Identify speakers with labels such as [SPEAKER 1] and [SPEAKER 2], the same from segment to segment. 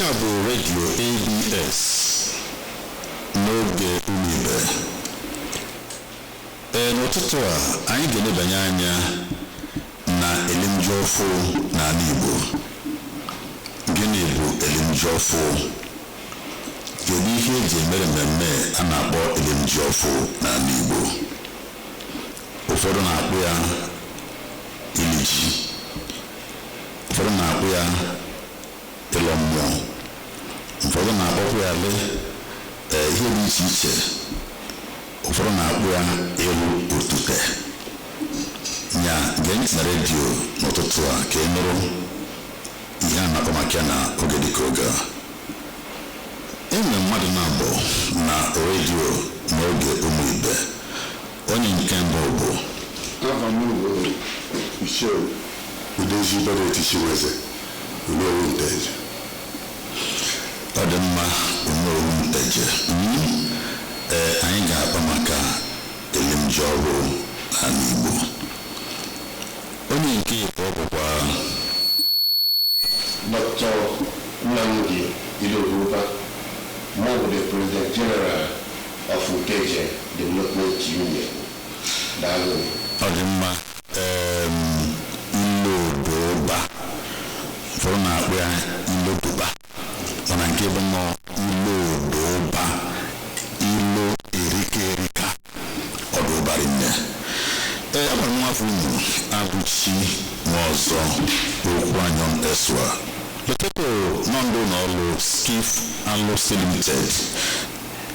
[SPEAKER 1] Nke a bụ redio ABS n'oge Umibe. Ee, n'ụtụtụ a anyị ga-elebanye anya na elimji ọfụ n'ala Igbo. Gịnị bụ elimji ọfụ? Kedu ihe eji emere mmemme a na-akpọ elimji ọfụ n'ala Igbo? Ụfọdụ na-akpọ ya ili ji, ụfọdụ na-akpọ ya ịlọ mmụọ, ụfọdụ na-akpọkwa ya lee ihe dị iche iche, ụfọdụ na-akpọ ya ịlụ otute. Nya gee ntị na redio n'ụtụtụ a ka ị nụrụ ihe a na-akpọ maka ya na oge dịka oge a. E nwere mmadụ na-abụ na redio n'oge ụmụ ibe. Onye nke mbụ bụ
[SPEAKER 2] Aha m bụ Ichie Udeji Benedict Chinweze, Onowu Nteje.
[SPEAKER 1] Ọ dị mma, Onowu Nteje. Ee, anyị ga-akpa maka elimji ọhụrụ n'ala Igbo. Onye nke ịbụọ bụkwa
[SPEAKER 3] Dr. Nnamdi Iloduba, mụ bụ the President General of Nteje Development Union. Daalụ.
[SPEAKER 1] Ọ dị mma. Iloduba, ụfọdụ na-akpọ ya Iloduba, mana nke bụ nnọọ Iloduba, ilo erika erika ọdụ ụbarị nne. Ee, agbara m nwafọ unu Abụchi nwa ọzọ okwu anyọm eswa letepo nọndụ n'ọlụ Skiff Alụsị Limited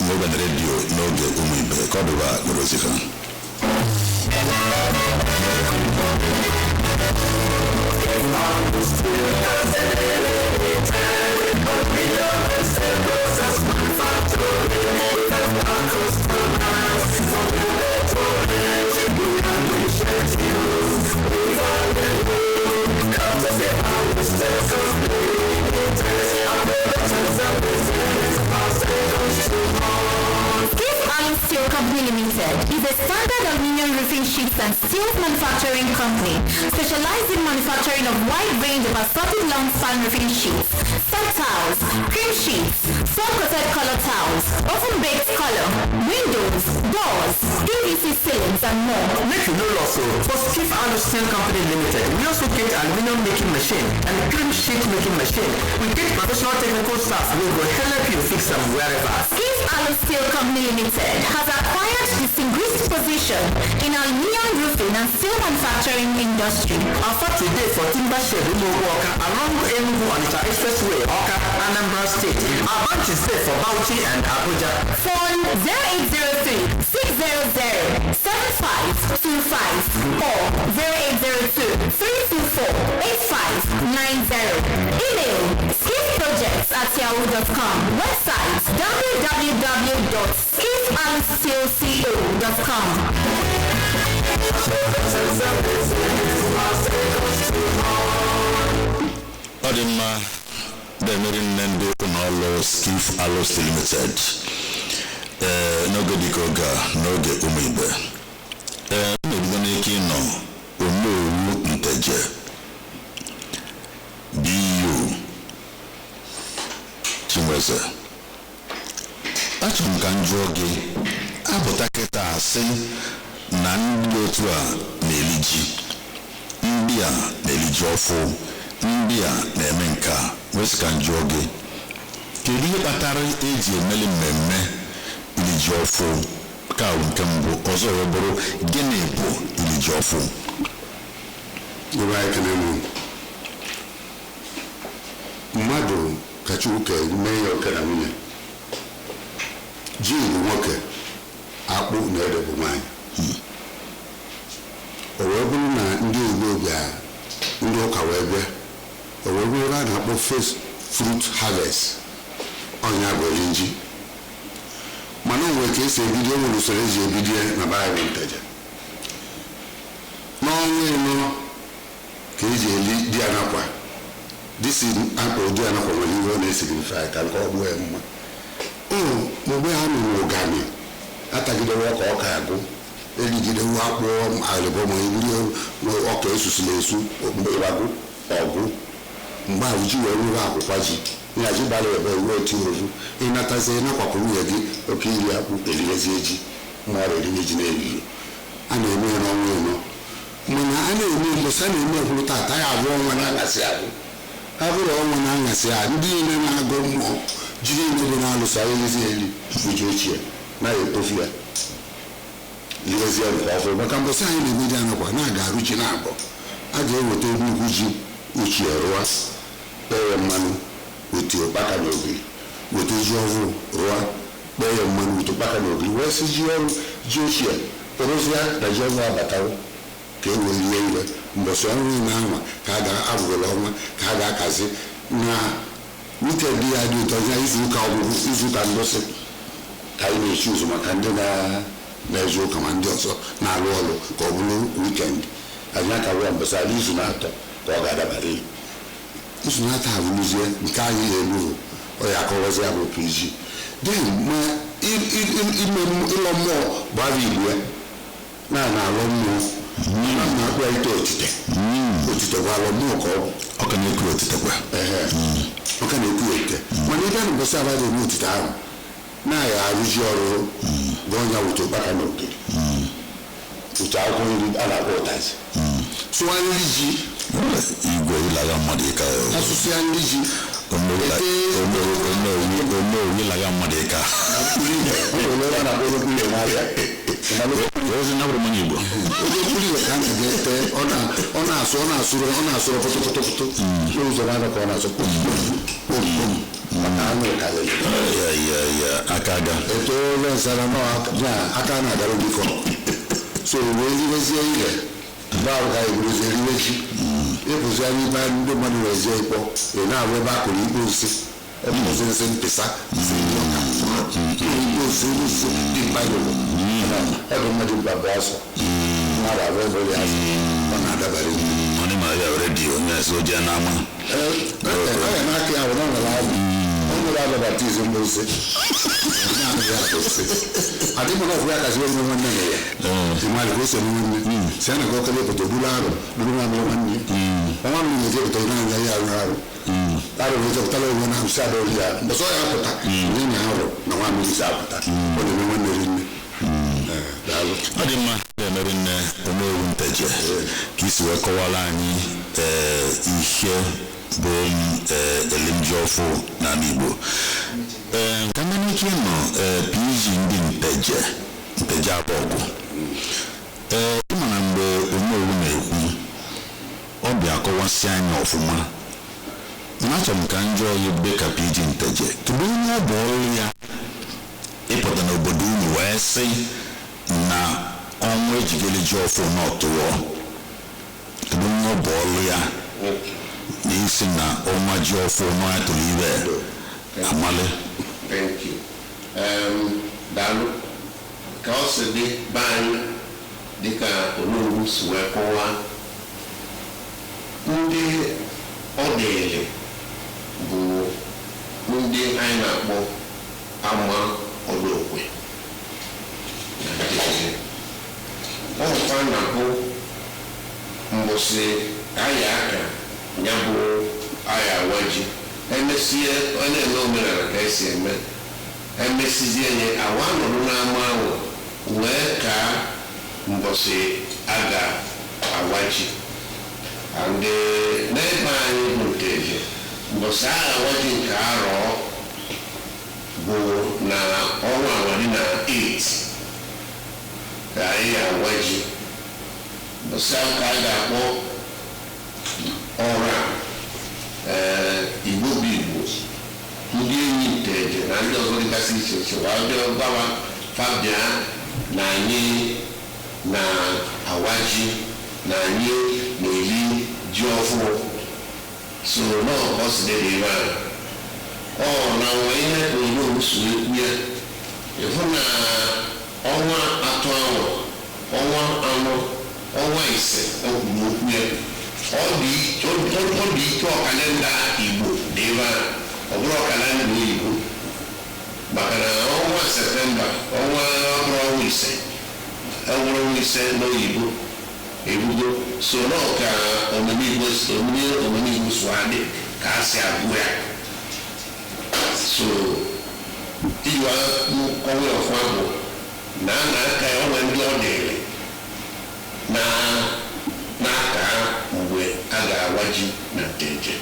[SPEAKER 1] n'oge na redio n'oge ụmụ ibe ka ọ dịba nwere ozi ha.
[SPEAKER 4] Skiff Alu Steel Company Limited is a standard aluminium roofing sheets and steel manufacturing company specialized in manufacturing of wide range of assorted long span roofing sheets, set tiles, cream sheets, sun-coated color tiles, oven baked color, windows, doors, PVC ceilings and more.
[SPEAKER 5] Make you no loss o. For Skiff Alu Steel Company Limited, we also get aluminum making machine and cream sheet making machine. We get professional technical staff wey go help you fix am wherever.
[SPEAKER 4] Skiff Alu Steel Company Limited has acquired distinguished position in aluminium roofing and steel manufacturing industry.
[SPEAKER 5] Our factory dey for Timber Shed Umuogwu Awka along Enugu Onitsha Expressway, Awka, Anambra State. Our branches dey for Bauchi and Abuja.
[SPEAKER 4] Phone 0803 600 7525 or 0802 324 8590. Email skiffprojects@yahoo.com. Website www.skiffandsteelco.com.
[SPEAKER 1] Ọ dị mma, demeri nne ndị ụlọ ọrụ Skiff Alụsị Limited. Ee, n'oge dịka oge a n'oge ụmụ ibe, ee, m na-ebido n'ike ịnọ Onowu Nteje bu Chinweze. Achọrọ m ka m jụọ gị, apụta kịta asị na ndị otu a na-eli ji, ndị a na-eli ji ọfụ, ndị a na-eme nke a, wee sị ka m jụọ gị, kedu ihe kpatara eji emeli mmemme ili ji ọfụ? Ka bụ nke mbụ. Ọzọ wee bụrụ, gịnị bụ ili ji ọfụ?
[SPEAKER 2] Ebe anyị kene m mmadụ ka Chukwu kere mee ya oke na nwunye. Ji bụ nwoke, akpụ na ede bụ nwaanyị. O wee bụrụ na ndị Igbo bịa, ndị ụka wee bịa, o wee bụrụ ebe a na-akpọ first fruit harvest, ọnya bụ eri ji. Mana o nwere ka esi ebido, o nwere usoro eji ebido ya na Baịbụl Nteje. N'ọnwa ịnọ ka eji eli di anakwa disi akpọrọ di anakwa nwere ihe ọ na-esignify ka nke ọ gbuo ya mma. O mgbe ha nụrụ ụgani atagidewe ọka, ọka agụ erigidewe akpụ alịbọ ma ebiri ọka esusila esu mgbe ịgbagụ ọgụ mgbe ahụ ji wee nwere akwụkwa ji. Ya ji gbara ebe uwe otu ovu ịnatazie ịnakwapụ nwunye gị oke iri akpụ erirezie ji mmadụ eriwe ji n'ehihie. A na-eme ya n'ọnwa ịnọ, mana a na-eme mgbọsị a na-eme ọhụrụ tata ya abụ ọnwa na-aṅasị abụ abụrụ ọnwa na-aṅasị a. Ndị niile na-agụ mmụọ ji niile dị na-alụso erizi eri bụ ji ochie na-ekpofu ya, lirezie nke ọhụrụ, maka mbọsị anyị na-eme ji anakwa na-aga arụ ji na abụọ. A ga-eweta nnukwu ji ochie rụa, kpee ya mmanụ, weta ụkpaka na ogiri, weta ji ọhụrụ rụa, kpee ya mmanụ, weta ụkpaka na ogiri, wee sị ji ọrụ ji ochie rụzịa na ji ọhụrụ abatawo, ka e wee rie iwe mbọsị ọnwa ime anwa ka a ga-abụgoro ọnwa ka a ga-akazi na weekend ya dị ụtọ ya, izu ụka ọgwụgwụ, izu ụka ndụsị ka anyị na-echi ụzọ maka ndị na-eje ụka ma ndị ọzọ na-alụ ọrụ, ka ọ bụrụ weekend anyị akawa mbọsị ala izu na-atọ ka ọ ga-adabara izu na-atọ abụrụzie nke anyị ga-emerụ. Ọ ya akọwazi ya bụ PG then ma ime ịlọ mmụọ bụ abụ Igbo ya na na-alọ mmụọ na na-akpọ ya ite otite. Otite bụ alọ mmụọ ka ọ bụ.
[SPEAKER 1] Ọ ka na-ekwu otite kwa.
[SPEAKER 2] Ehe, ọ ka na-ekwu otite, mana ebe a na mbọsị aba dị eme otite ahụ na-agha arụji ọrụrụ bụ ọnya wute ụkpaka na ogiri, wute akwụkwọ nri a na-akpọ ụtazị, sụwa nri ji.
[SPEAKER 1] Igwe ịlaga mmadụ ịka.
[SPEAKER 2] Asụsụ ya nri ji.
[SPEAKER 1] Onowu ịlaga mmadụ ịka.
[SPEAKER 2] Onye na-akpọ onye kwuru n'ahịa.
[SPEAKER 1] Ozi na bụrụ onye Igbo.
[SPEAKER 2] Onye kwuru ka a na-aga ete, ọ na-asụ, ọ na-asụrụ, ọ na-asụrụ pụtụpụtụpụtụ n'ụzọ na-ada ka ọ na-asụ kpom kpom kpom maka anụ karịrị.
[SPEAKER 1] Ya ya ya aka aga.
[SPEAKER 2] Eto ofe nsala na aka na-agara bikọ so wee ribezie ihe mgbe ahụ ka eburuzie ribe ji ịpụzi anya ibe ndị mmadụ werezie ịkpọ ị na-abụ ebe a kụrụ ikpo nsị, nsị nsị mpịsa nsị ndị ọka ikpo nsị nsị dị mkpa igbo ọ dị mmadụ mkpa bụ asụ mmadụ abụọ ebe ya asụ ọ na-adabara ihe.
[SPEAKER 1] Onye mara ya redio na-ese oje n'ama.
[SPEAKER 2] Ọ ya n'aka ya bụ na ọ nwere abụ ọ nwere abụ baptizim bụ nsị adịghị na ọfụ ya kasị onye nwanne ya ịmalị ka o si eme nwanne si a na ka ọkọlị pụta buru arụ buru nwa mere nwanne ya nwa mmiri na-eje pụta na anya ya arụ arụ arụ na-eje pụtara onwe na nsị ada ori ya mbọsọ ya apụta onye na arụ na nwa mmiri si apụta ọ na-eme nwanne rinne. Daalụ.
[SPEAKER 1] Ọ dị mma na-emeri nne Onowu Nteje ka isi wee kọwara anyị ee ihe bụ ee elimji ọfụ n'ala Igbo. Ee, ka ndị n'ike nọ ee PG ndị Nteje Nteje Abọgwụ. Ee, ịma na mgbe Onowu na-ekwu ọ bịa kọwasị anyị ọfụma, mana achọrọ m ka m jụọ ya ebe ka PG Nteje, kedu onye ọ bụ ọrụ ya ịpụta n'obodo unu wee sị na ọnwa ejigele ji ọfụ n'ọtụọ? Kedu onye ọ bụ ọrụ ya na isi na ọnwa ji ọfụ n'ọya tụrụ ibe amali?
[SPEAKER 3] Thank you. Daalụ. Ka ọ si dị be anyị, dịka Onowu si wee kọwaa, ndị ọ dịịrị bụ ndị anyị na-akpọ ama ọdụokwe na Nteje. Ọ bụkwa na-abụ mbọsị aya aka ya bụ aya awa ji, emesie ọ na-eme omenala ka esi eme, emesizie nye awa nọrọ n'ama ahụ wee ka mbọsị a ga-awa ji. And n'ebe anyị bụ Nteje, mbọsị a ga-awa ji nke arọ bụ na ọnwa awari na 8 ka anyị ga-awa ji. Mbọsị ahụ ka a ga-akpọ ọra ee Igbo bụ Igbo, ndị enyi Nteje na ndị ọzọ dịgasị iche iche wa bịa gbawa fabia na anyị na-awa ji na anyị na-eri ji ọfụrụ so nọọ ka ọ si dị ebe ahụ. Ọ na nwa ihe onyonyo si ekwu ya ịhụ na ọnwa atọ ahụ, ọnwa anọ, ọnwa ise, o kwuru okwu ya ọ dị ike ọkalenda Igbo dị ebe ahụ, ọ bụrụ ọkalenda oyibo, maka na ọnwa Septemba ọnwa ọbụrụ ọnwa ise, ọbụrụ ọnwa ise n'oyibo ebugo so nọ ka omume Igbo omume omume Igbo so adị ka a si agụ ya. So iji kọwa ọfụma bụ na a na-aka ya, onwe ndị ọ dịrị na n'aka mgbe a ga-awa ji na Nteje.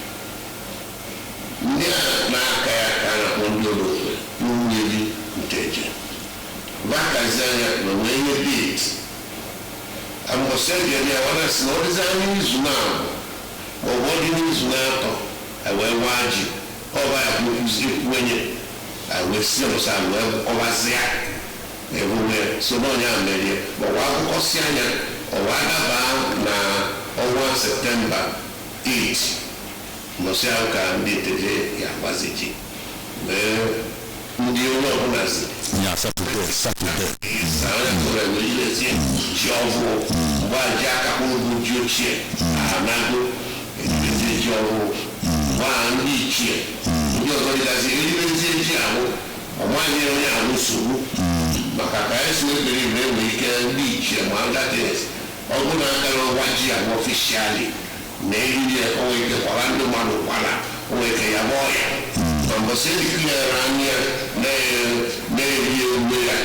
[SPEAKER 3] Ndị a na-aka ya ka a na-akpọ ndị olokwe nwunye di Nteje. Vakazi anya na onwe ihe date mbọsị eji ya wana sị na ọ dịzi anya izu na-abụ maọbụ ọ dị n'izu na-atọ, wee waa ji ọba ya bụ ekwuwenye, wee si ọsọ wee kọwazịa ebuwe so na onye a merie ma ọwa akụkọsi anya ọwa daba na ọnwa Septemba 8, mbọsị ahụ ka ndị Nteje ya agbazi ji wee ndị onye ọbụla zi
[SPEAKER 1] Nya Satọde.
[SPEAKER 3] Ji ọhụụ mgbe a ji aka kpụrụ ji ochie anago eribezie ji ọhụụ, mgbe a ndị ichie ndị ọzọ dịgazi eribezie ji ahụ, ọmaghị onye ahụ nsogbu maka ka anyị si ebere ibe enwere ike ndị ichie ma ndates ọ bụ na aka n'ọwa ji ahụ officially na eriri ya, onwe ike kwara ndị mmadụ kwara, onwe ike ya bụ ọya, ma mbọsị erikere anya na-eri emume ya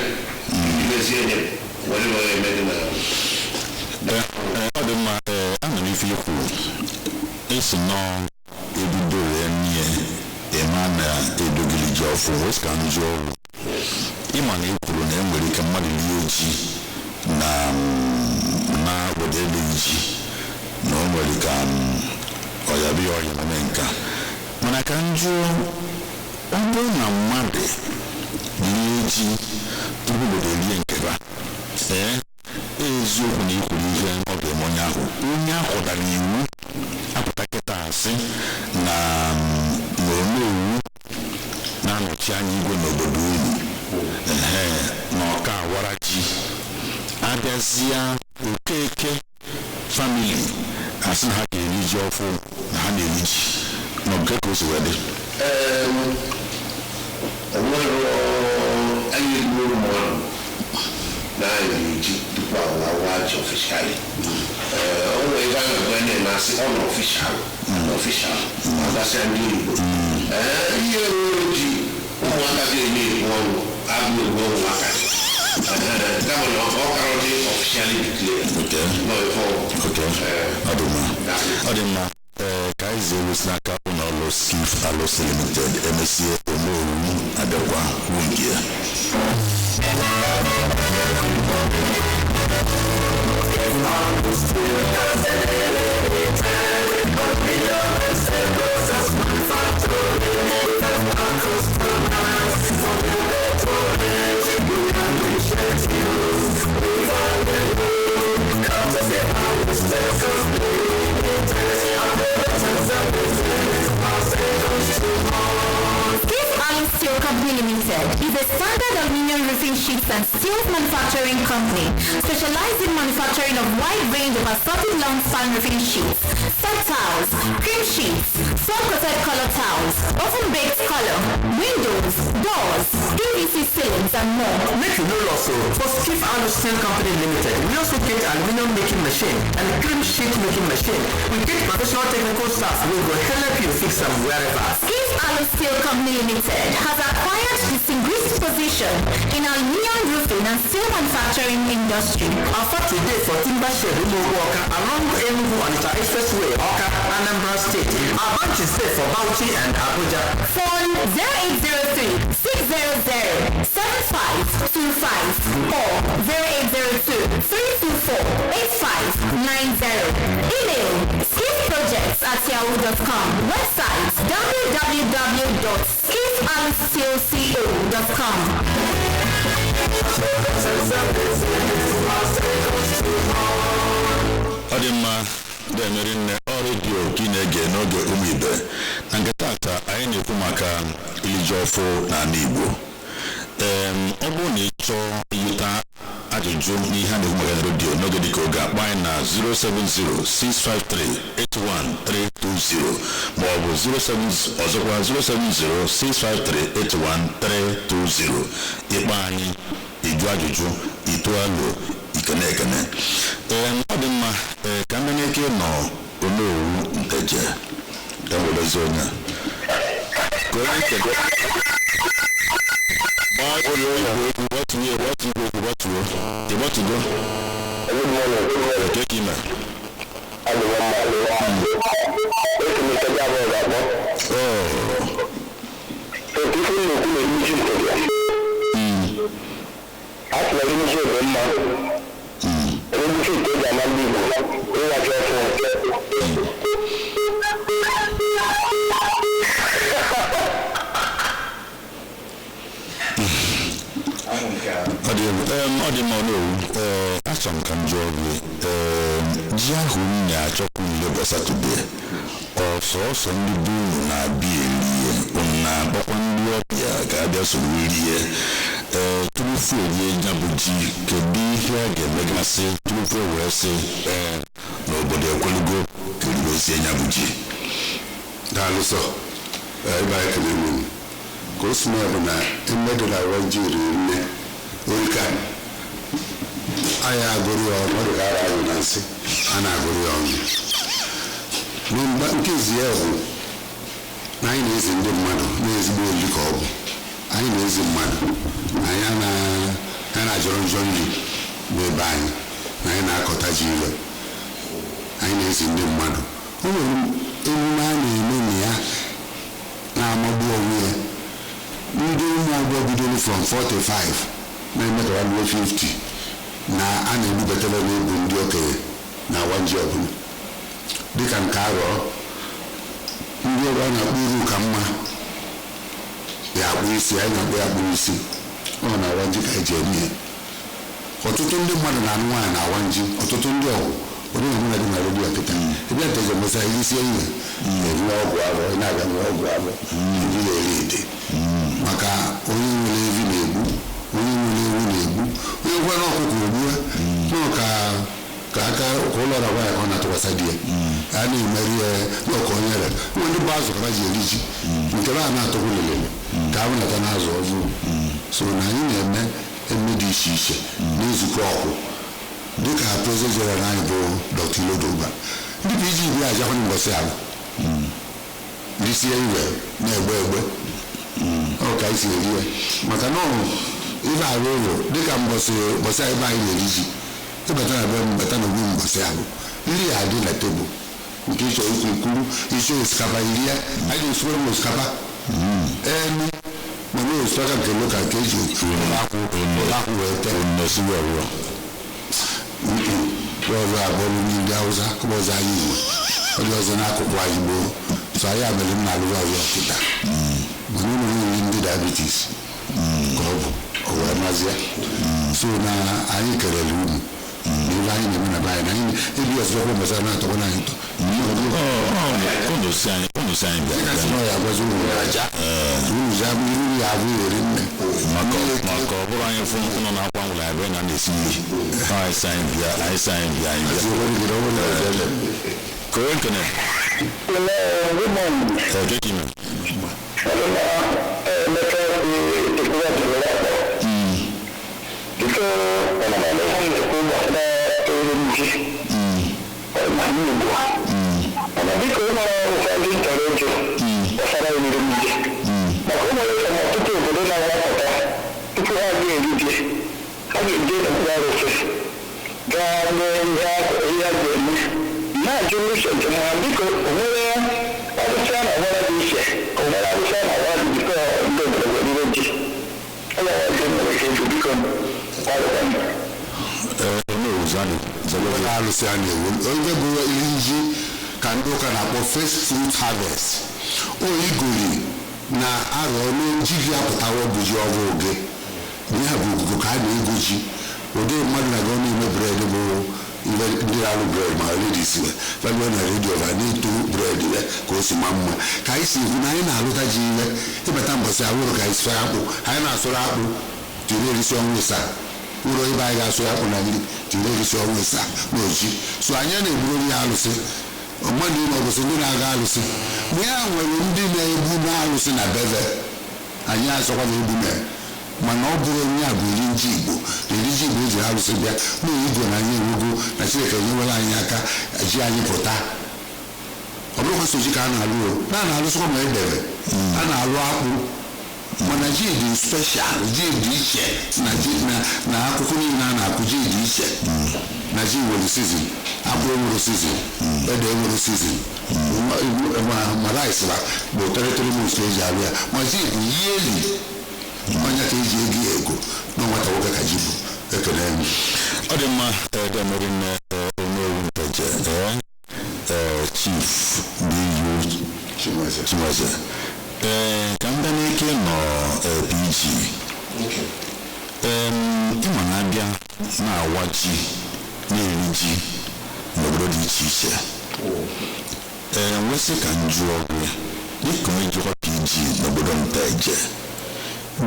[SPEAKER 3] eribezie ya were were eme dị na
[SPEAKER 1] Ọ dị mma. Ee, anụrụ ife ikwu esi nọọ ebido wee nye ịma na edogili ji ọfụ wee sị ka m jụọ ọgwụ ịma na ikwuru na enwere ike mmadụ rie ji na na obodo eleghị ji na o nwere ka ọya bịa ọya mee nka, mana ka m jụọ, ọ bụrụ na mmadụ rie ji tupu obodo erie nke ba, ee, eziokwu na ikwuru ihe ọ ga-eme onye ahụ, onye ahụ dara iwu apụta kịta asị na na onowu na-anọchi anya igwe n'obodo unu, ehe, na ọka awara ji abịazịa Okeke family asị na ha ga-eri ji ọfụ na ha na-eri ji na nke ka o si wee dị.
[SPEAKER 3] Onwere anyị gburu mmadụ na anyị na-eji tupu awa ji officially. O nwere ebe a na-agwa ndị na-asị ọ na official na official agasịa ndị Igbo. Ihe nwere ji ụmụaka ga-eme ekwu ọnụ abụ egbu ụmụaka kama na ọ kara dị officially declared. Nọ ife ọ bụ.
[SPEAKER 1] Ọ dị mma, ọ dị mma. Ee, ka anyị zie si n'aka ụlọ ọrụ Skiff Alụsị Limited, emesie omeowu abịakwa kwuo nke ya.
[SPEAKER 4] Skiff Alu Steel Company Limited is a standard aluminium roofing sheets and steel manufacturing company specialized in manufacturing of wide range of assorted long span roofing sheets, set tiles, cream sheets, sun-coated color tiles, oven baked color, windows, doors, PVC ceilings and more.
[SPEAKER 5] Make you no loss o. For Skiff Alu Steel Company Limited, we also get aluminium making machine and cream sheet making machine. We get professional technical staff wey go help you fix am wherever.
[SPEAKER 4] Skiff Alu Steel Company Limited has acquired distinguished position in aluminium roofing and steel manufacturing industry.
[SPEAKER 5] Our factory dey for Timber Shed Umuogwu Awka along Enugu Onitsha Expressway, Awka, Anambra State. Our branches dey for Bauchi and Abuja.
[SPEAKER 4] Phone 0803 600 7525 or 0802 324 8590. Email skiffprojects@yahoo.com. Website www.skiffandsteelco.com.
[SPEAKER 1] Ọ dị mma, na-emeri nne ọ redio ka ị na-ege n'oge ụmụ ibe. Na nke tata anyị na-ekwu maka iri ji ọfụ n'ala Igbo. Ee, ọ bụrụ na ị chọọ ịjụta ajụjụ n'ihe a na-ekwu maka na redio n'oge dịka oge akpọ anyị na 07065381320 maọbụ 07 ọzọkwa 07065381320. Ịkpọ anyị, ịjụ ajụjụ, ịtụ alo, ikene ekene. Ee, ọ dị mma. Ee, ka ndị na-eke nọ onowu Nteje enwerezi onye a ka Koro nkene. Gbatuo igwe okwu, gbatuo, gbatuo igwe okwu, gbatuo. Ị gbatugo? Oke ka ime. Oh. Ọ dị egwu. Ọ dị mma n'owu. Ee, achọrọ m ka m jụọ gị, ee, ji ahụ m na-achọkwu nle Satọde, ọsọsọ ndị be unu na-abịa erie, unu na-akpọkwa ndị ọbịa ga-abịa soro rie? Ee, tupu erie ya bụ ji, kedu ihe a ga-emegasị tupu wee sị ee n'obodo ekwelugo ka eriwezie ya bụ ji?
[SPEAKER 2] Daalụ sọ. Ebe anyị kele m ka o si mee bụ na emedụla ji riri nne orika anyị agụrụ ya ọnụ, ọ dị ka ara anyị na nsị a na-agụrụ ya ọnụ. N'mgba nke izi ya bụ na anyị na-ezi ndị mmadụ na-ezigbo oriri ka ọ bụ anyị na-ezi mmadụ anyị na-ajọrọ njọ nri n'ebe anyị na anyị na-akọta ji ire, anyị na-ezi ndị mmadụ. O nwere emume a na-eme na ya na-amagbu onwe ya. Ndị ụmụ ọgbọ bidoro from 45 na-eme ka ruo 50 na a na-ebubatara n'ebu ndị okenye na awa ji ọbụla, dịka nke arọ ndị ọbụla na-akpụ uru ka mma ya akpụ isi, anyị na-akpụ ya akpụ isi ọ na awa ji ka eji eme ya. Ọtụtụ ndị mmadụ na-anụ nwaanyị na awa ji, ọtụtụ ndị ọgwụ onye na mụ na redio kịta ebe a teze mesa ihe isi ihe na-eri ọgwụ ahụ, ị na-aga nwe ọgwụ ahụ ndị na-eri ede, maka onye nwere evi na-egbu, onye nwere ewu na-egbu, onye nwere ọkụkọ ogbue nọ ka ka aka ka ụlọ ọrụ ya ka ọ na-atụkwasị di ya a na-emeri ya n'ọka onye re nwe ndị bụ azụ ka ha ji eri ji nke a na-atụkwu lelele ka a nata na azụ ọzọ. So na anyị na-eme eme dị iche iche na-ezukọ ọkụ dịka prezident jeneral anyị bụ Dr. Ilodoba, ndị PG bi ajakwana mbọsị ala risie iwe na-egbe egbe ọ ka anyị si eri ya, maka na ọ ife arụ ụlọ dịka mbọsị mbọsị ebe anyị na-eri ji ịbata na be m bata na ogbu mbọsị ahụ nri ya adị na tebụl nke ịchọ ikwu ikwuru ịchọ osikapa iri ya, anyị na-esikwara m osikapa enu mana osikapa nke lokal ka eji akwụ akwụ wee tee
[SPEAKER 1] Nnọsi ọrụ.
[SPEAKER 2] ọzọ abụọlụ ndị Hausa ọzọ anyị Igbo ọ dị ọzọ n'akụkụ anyị gboo so anyị abịara m na-alụrụ ọzọ ọkịta mana ụlọ niile ndị diabetes ka ọ bụ ọ wee mazie. So na anyị kelere unu na ebe anyị na-eme na be anyị na anyị ebi ọzọkwa gbasara na-atọkwa na anyị ụtọ.
[SPEAKER 1] Unu si anyị, unu si anyị bịa.
[SPEAKER 2] Kasị na ọ ya agwazi unu ya aja unu ji abụ iru ya abụ eri nne
[SPEAKER 1] maka ọ bụrụ anyị fụ nọ na-akwa nwụrụ anyị bịa na na-esi nri. Anyị si anyị bịa, anyị si anyị bịa, anyị bịa. Koro nkene. Ee, ke ka ime?
[SPEAKER 6] Biko, ụlọ ụfọdụ chọrọ ịjụ gbasara oriri ji, maka o nwere ka ọtụtụ obodo na-awapụta tupu ha ga-eri ji, ha ga-eje n'okpuru arụsị gaa mee ihe a ga-eme na-ajụ n'uche nke ha. Biko, o nwere arụsị a na-awara dị iche ka o nwere arụsị a na-awara dị biko ndị obodo werire ji ụlọ ọrụ nwere ike ịjụ, biko gwarụkwa m.
[SPEAKER 1] Ee, onye ozani
[SPEAKER 2] Onye alụsị a na-ewu onye bụ iri ji ka ndị ụka na-akpọ first fruit harvest oigori na arọ ji gị apụtawo bụ ji ọhụụ gị ya bụ ogugo ka a na-ego ji ụdị mmadụ na gọọmenti eme bred bụ ndị na-alụ bred ma redis value na redio va na-eto bred ya ka o si ma mma ka anyị si ekwu na anyị na-alụta ji ile ịbata mbọsị awụrụ ka anyị sụọ akpụ, anyị na-asụrụ akpụ tiri erisi ọnwa ịsaa ụlọ ebe anyị ga-asụ akpụ na nri tiri erisi ọnwa ịsaa na oji. So anyị na-eburu ya alụsị mmadụ ịnọ ọbụsị ndị na-aga alụsị mgbe ya nwere ndị na-egbu na-alụsị na beve anyị azọkwa na egbu na mana ọ bụrụ onye a bụ eri ji Igbo na eri ji Igbo ejiri alụsị bịa na igwe na anyị enwego na Chineke enyewela anyị aka ji anyị pụta. Ọ bụrụkwa so ji ka a na-alụ o na a na-alụsịkwa ma edere a na-alụ. na-alụ akpụ, mana ji dị special, ji dị iche na ji na akwụkwọ niile a na-akụ. Ji dị iche na ji nwere season, akpụ enwere season, ede enwere season, ma rice ba bụ 33 months ka eji alụ ya, ma ji bụ yearly. Ọnya ka eji ego ya ego na nwata nwoke ka ji bụ. Ekele m.
[SPEAKER 1] Ọ dị mma. Edemerinne Onowu Nteje, ee, Chief D.U.
[SPEAKER 2] Chinweze.
[SPEAKER 1] Chinweze, ee, ka m bịa n'ike nọ PG. Ịma na-abịa na-awa ji, na-eri ji n'obodo dị iche iche. Ee, nwesị ka m jụọ gị, dịka onye jụkwa PG n'obodo Nteje,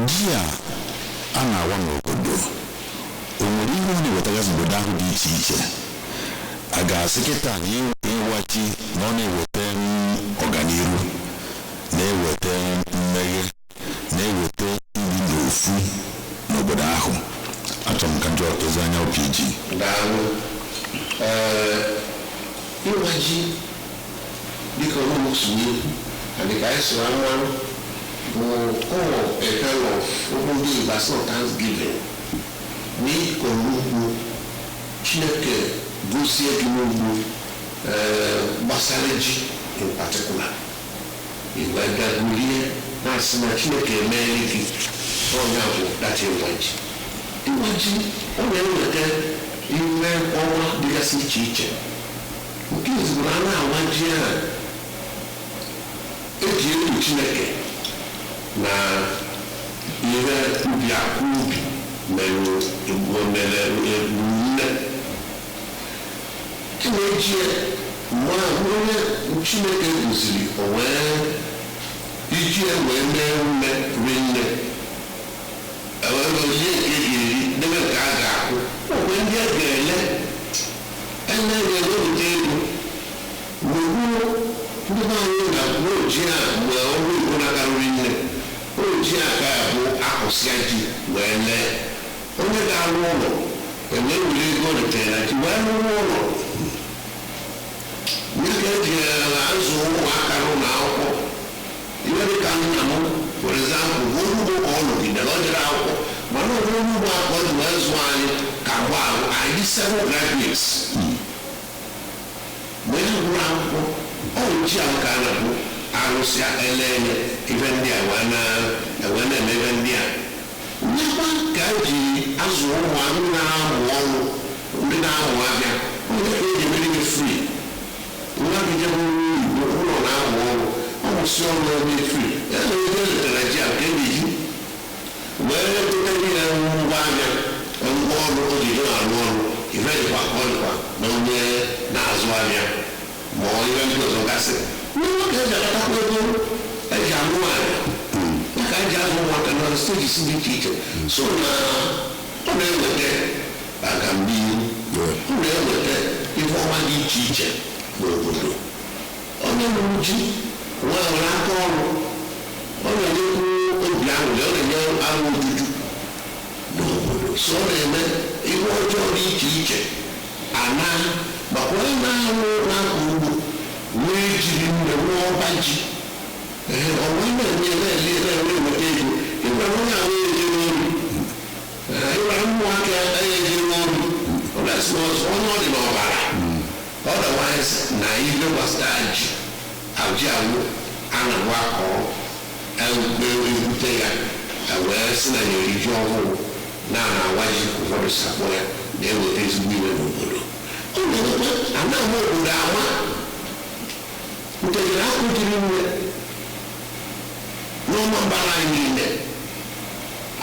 [SPEAKER 1] ji a a na-awa n'obodo, o nwere ihe ọ na-ewetagasị obodo ahụ dị iche iche? A ga-asị kịta na ịwa ji na ọ na-eweta ọganiru, na-eweta mmeghe, na-eweta ibi n'ofu n'obodo ahụ? Achọrọ m ka m jụọ ezi anya PG.
[SPEAKER 3] Daalụ. Ee, ịwa ji, dịka ọmụmụ si ekwu na dịka anyị siri mmanụ, bụ ụmụ a kind of okwu ndị Igbo asị thanksgiving na ịkọ n'ugbo Chineke gozie gị n'ugbo. Ee, gbasara ji in particular, igwe bịagolie na-asị na Chineke emeela gị ọnya bụ data. Ịwa ji, ịwa ji, ọ na-eweta ihe ọnwa dịgasị iche iche. Nke izugbo na a na-awa ji a, eji eto Chineke na ihe ubi, akụ ubi mere mere nne a na-eji ya. Mgbe ahụ onye Chineke goziri, o wee iji ya wee mee ume rinne, ewee lie nke e ga-eri, debe nke a ga-akwụ ogbe ndị a ga-ele ele ga-ewepụta ego. Mgbe gboo, ndị be anyị na-akwụ oji a mgbe ọrụ igbo na-akarụri nne oji a ka bụ akụsịa ji wee lee, onye ga-arụ ụlọ ewee were ego o retere na ji wee rụọ ụlọ ya ka eji azụ ụmụaka n'ụlọ akwụkwọ. Ihe dị ka nna m, for example, bụ onye ugbo ka ọ nọgidere, ọ jere akwụkwọ, mana ọ bụ onye ugbo a ka ọ ji wee zụọ anyị ka mgbe ahụ anyị dị seven graduates. Mgbe e gụrụ akwụkwọ, ọ bụ ji ahụ ka a na-akpụ arụsịa elele ife ndị a wee na-eme ife ndị a nyekwa ka e ji azụ ụmụ ndị na-amụ ọrụ, ndị na-amụ abịa, onye ka eji emere ihe free. Nwa gị jebe igbo ụlọ na-amụ ọrụ, ọ kwụsị ọrụ ebe free ya na ego eletara ji a ka e ji wee gotere ya ngwa ahịa, ngwa ọrụ o ji na-arụ ọrụ. Ife dịkwa ka ọ dịkwa na onye na-azụ ahịa ma ọ ihe ndị ọzọ gasị n'ụlọ ka eji akatakwa ego eji alụ nwaanyị, ya ka eji azụ ụmụaka na stages dị iche iche. So na ọ na-eweta agamnihu, ọ na-eweta ife ọma dị iche iche n'obodo. Onye lụrụ ji nwere aka ọrụ, ọ na-enyekwu obi aṅụrị, ọ na-enye ahụ ojuju n'obodo. So ọ na-eme ihe ọjọọ dị iche iche ana, makwa onye na-arụ na-akọ ugbo wee jiri nne nwee ọba ji, ee, ọ wee na-enye na-ele na-enwe enweta ego. Ịgwara onye ahụ eje n'oru, ịgwara ụmụaka ya eje n'oru, ọ na-asị na ọzọ onye ọ dị n'ọbara. Otherwise, na ihe gbasara ji ji awụ a na-agwa akọ ebute ya wee sị na ya eri ji ọhụrụ na na-awa ji, ụfọdụ si akpọ ya, na-eweta ezigbo ihe n'obodo. Ọ na-emekwa a na-ama obodo ama ntegere akụ jiri nne n'ọma mbara anyị niile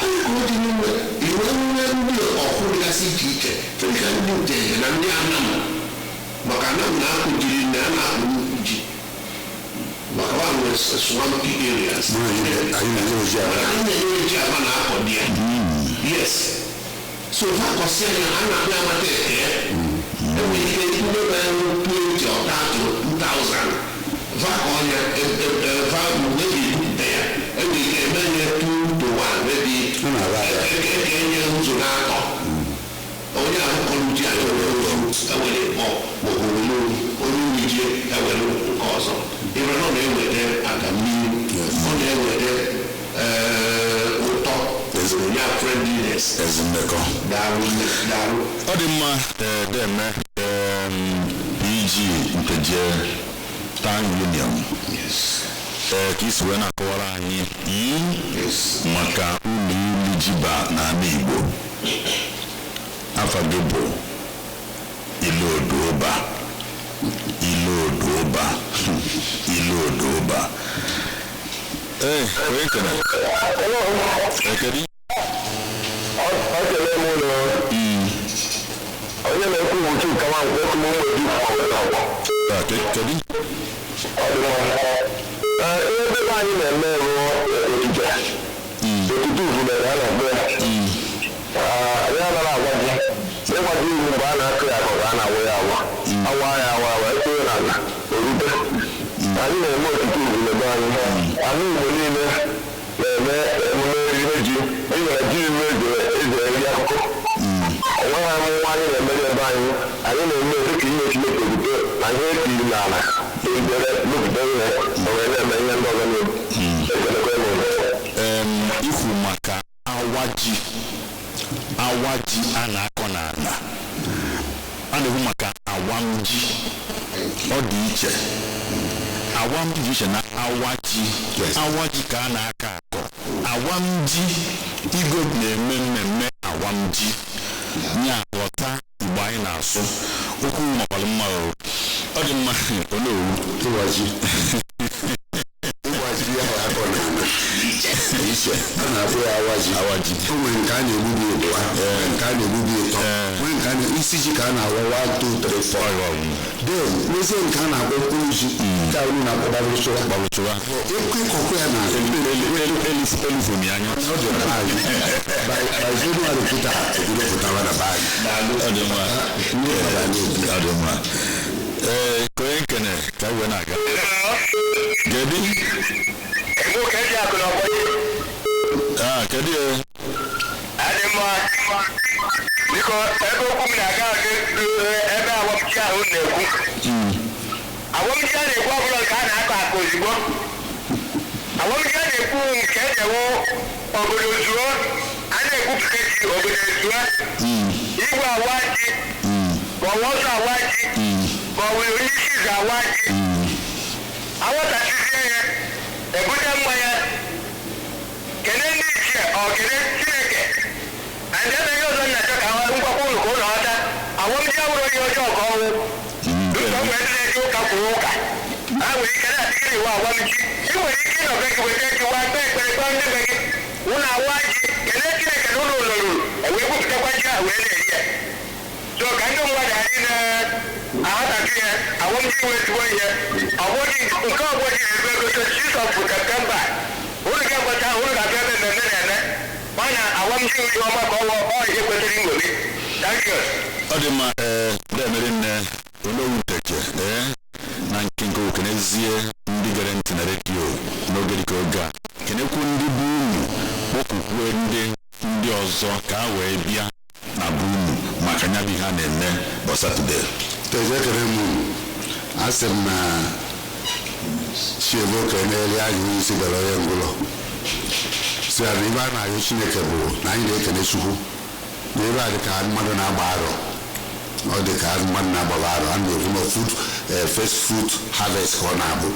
[SPEAKER 3] anyị ka o jiri nne iwe nne ndị ọkụ dịgasị iche iche dịka ndị Nteje na ndị Anam, maka Anam na-akụ jiri nne, a na-akụ nnukwu ji, maka wa nwere swampy areas.
[SPEAKER 2] Anyị na-enye oji ala.
[SPEAKER 3] Anyị na-enye ji aba na-akọ di ya, yes. So ha kọsịa ya, a na-akpọ ya mata eke. Enwere ike ndị na-enwe 20 or 30 or 2000 va ka ọnya va mgbe e ga-ebupụta ya, enwere ike eme ya 2 to 1 maybe.
[SPEAKER 2] Ọ na-ara ara.
[SPEAKER 3] Eke enye ụzọ na-atọ onye ahụ kọrọ ji a ewere ofu, ewere ịkpọ maọbụ were onye uri ji ewere nke ọzọ. Ebe ọ na-eweta agamnihu, ọ na-eweta Yes.
[SPEAKER 1] Ezi mmekọ.
[SPEAKER 3] Daalụ, daalụ.
[SPEAKER 1] Ọ dị mma. Deme PG Nteje Town Union, ee, ka isi wee na-akọwara anyị maka ụlọ ilu jiba n'ala Igbo. Afa gị bụ Iloduoba, Iloduoba, Iloduoba. Ee, onye nkene ekedi.
[SPEAKER 6] Ekele m ụlọ onye na-ekwu bụ Chuka Nwankwọ, otu ụmụ eji.
[SPEAKER 1] Ah, kedu?
[SPEAKER 6] Ọ dị mma. Ee, ihe ebe anyị na-eme bụ okike okike uvumere a na-akpọ ya. Anyị anaghị agwa ji ịgwa ji iwu mgbe a na-akụ ya ka a na-awụ ya awa awa ya awa awa etinye n'ala orute. Anyị na-eme okike uvumere anyị. Ala Igbo niile na-eme emume erime ji, n'ihi na ji iwu eji eri akụkụ onweghị amụma anyị na-emeri ebe anyị. Anyị na-eme dịka ihe Chineke ebute na ihe etiri n'ala ebere mepụta ihe o wee na-eme ihe ndị ọzọ na-ebu ekelekwa m unu.
[SPEAKER 1] Ikwu maka awa ji, awa ji a na-akọ n'ala, a na-ekwu maka awam ji. Ọ dị iche, awam ji dị iche na awa ji. Awa ji ka a na-akọ akọ. Awam ji, igwe na-eme mmemme awam ji nya. Ghọta Igbo anyị na-asụ. Okwu makwara mma o. Ọ dị mma, Onowu.
[SPEAKER 2] Ịwa ji, ịwa ji ahụ akọ n'ala iche, a na-akpọ ya awa ji.
[SPEAKER 1] Awa ji.
[SPEAKER 2] O nwere nke a na-egbubi ịbụa, nwee nke a na-egbubi ịtọ, nwee nke a na isi ji ka a na-awa 1 2 3 4. Then nwezie nke a na-akpọ mkpụrụ ji, nke a unu na-akpọ gbalụsụwa.
[SPEAKER 1] Gbalụtụwa.
[SPEAKER 2] Ịkụ ịkọkụ ya na
[SPEAKER 1] Elufom ya anya.
[SPEAKER 2] Ọ dị na be anyị by January pụta ebido pụtawa na be anyị.
[SPEAKER 1] Ọ dị mma.
[SPEAKER 2] Ndị mmadụ na-ebi.
[SPEAKER 1] Ọ dị mma. Ee, ka onye nkene ka anyị wee na-aga. Kedu?
[SPEAKER 6] Ego ka eji akụ na ọgbọnyi.
[SPEAKER 1] Ah, kedu ya?
[SPEAKER 6] Adị mma. Biko, ebe okwu m na-aga adị ebe awamji ahụ na-ekwu. Awamji a na-ekwu ọbụla nke a na-akọ akọ ozugbo. Awamji a na-ekwu nke e ji-ewu obodo zuo, a na-ekwupụta ji obodo ezuo. Igwe awa ji, ma ọ bụ ọzọ awa ji, ma ọ bụ onye isi izu awa ji. Awọtachizie ya, ebute mmanya, kene ndị ichie ọ kene Chineke. And ebe ihe ọzọ na-achọ ka ngwakwa ụlọ ka ụlọ ghọta, awọmji awụrụ ihe ọjọọ ka ọnwụ. Dịka o nwere ndị na-eji ụka kwuru ụka, ha nwere ike na-atịgịrị iwu awamji. Ị nwere ike ịnọ be gị weta ji wa kpee ekpere kpee ndị be gị ụlọ awa ji kene Chineke na ụlọ ụlọ ruru ewee gwupụtakwa ji ahụ wee na-eri ya. So ka ndị mmadụ ghara ị na-aghọtachi ya awọmji iwe ezigbo ihe ọgbọji nke ọgbọji na-ebu ego 26 of September. Unu ga-agbata ahụ, unu ga-abịa ebe mmemme na-eme mana awamji iwe ihe ọma ka ọwọ ọ ihe kwesịrị nṅomi. Thank you.
[SPEAKER 1] Ọ dị mma. Ee, demere nne Onowu Nteje. Ee, na nke nke o kenezie ndị gere ntị na redio n'oge dịka oge a, kenekwu ndị bụ unu, kpọkwukwue ndị ọzọ ka ha wee bịa na bụ unu maka nya bụ ihe a na-eme bụ Satọde.
[SPEAKER 2] Teje, ekele m unu. Asị m na chiebo keneli anyị onye isi gara onye ngwụlọ si ya na ibe a na-ayọ Chineke bụ na anyị na-ekene Chukwu na ebe a dị ka mmadụ na-agba arọ, ọ dị ka mmadụ na-agbaba arọ. A na-ekwu na food, first fruit harvest ka ọ na-abụ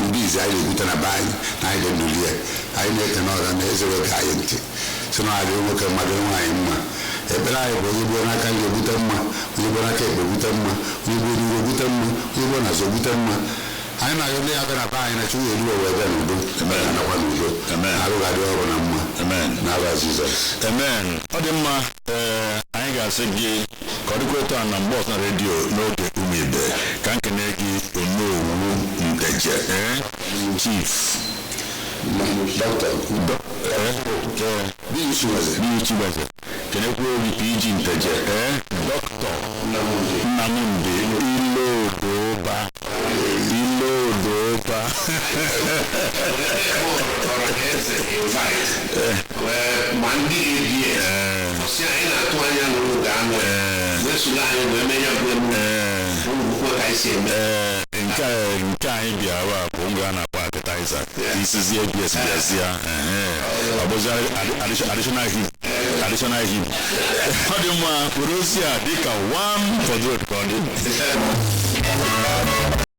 [SPEAKER 2] ndị izi anyị na-ebute na be anyị na anyị dị ndụ ya. Anyị na-ekene ọra na eze wege anyị ntị si na adị nwoke mmadụ nwaanyị mma. Ekpere anyị bụ onye gbuo n'aka nri ebute mma, onye gbuo n'aka ekpe ebute mma, onye gbuo n'iru ebute mma, onye gbuo n'azụ ebute mma. Anyị na-ayọ ndị ya bịa na be anyị na Chukwu eruo wee bịa n'udo nakwa n'udo.
[SPEAKER 1] Amen.
[SPEAKER 2] Arụ ga-adị ọrụ na mma.
[SPEAKER 1] Amen.
[SPEAKER 2] N'aba Jizọs.
[SPEAKER 1] Amen. Ọ dị mma. Ee, anyị ga-asị gị ka ọ dịkwa etu a na mgbe ọzọ na redio n'oge ụmụ ibe ka nkene gị Onowu Nteje, ee, chief.
[SPEAKER 2] Dọkịta.
[SPEAKER 1] Ee, ee.
[SPEAKER 2] Biyu Chiweze.
[SPEAKER 1] Biyu Chiweze, kenekwu obi PG Nteje, ee, Dọkịta Nnamdị Ilodoba, Ilodoba.
[SPEAKER 3] Ọra na eze invite wee ma ndị ABS ọsị anyị na-atụ anya na unu ga-anọ wee soro anyị wee mee ya bụ emume unu bụkwa ka anyị si eme.
[SPEAKER 1] Ee, nke anyị bịara bụ nga a na-akpọ appetizer. Isizi ABS bịazịa, ehe, ọ bụzi additional heat. Traditional hymn. Ọ dị mma, were ozi a dịka one for the road ka ọ dị.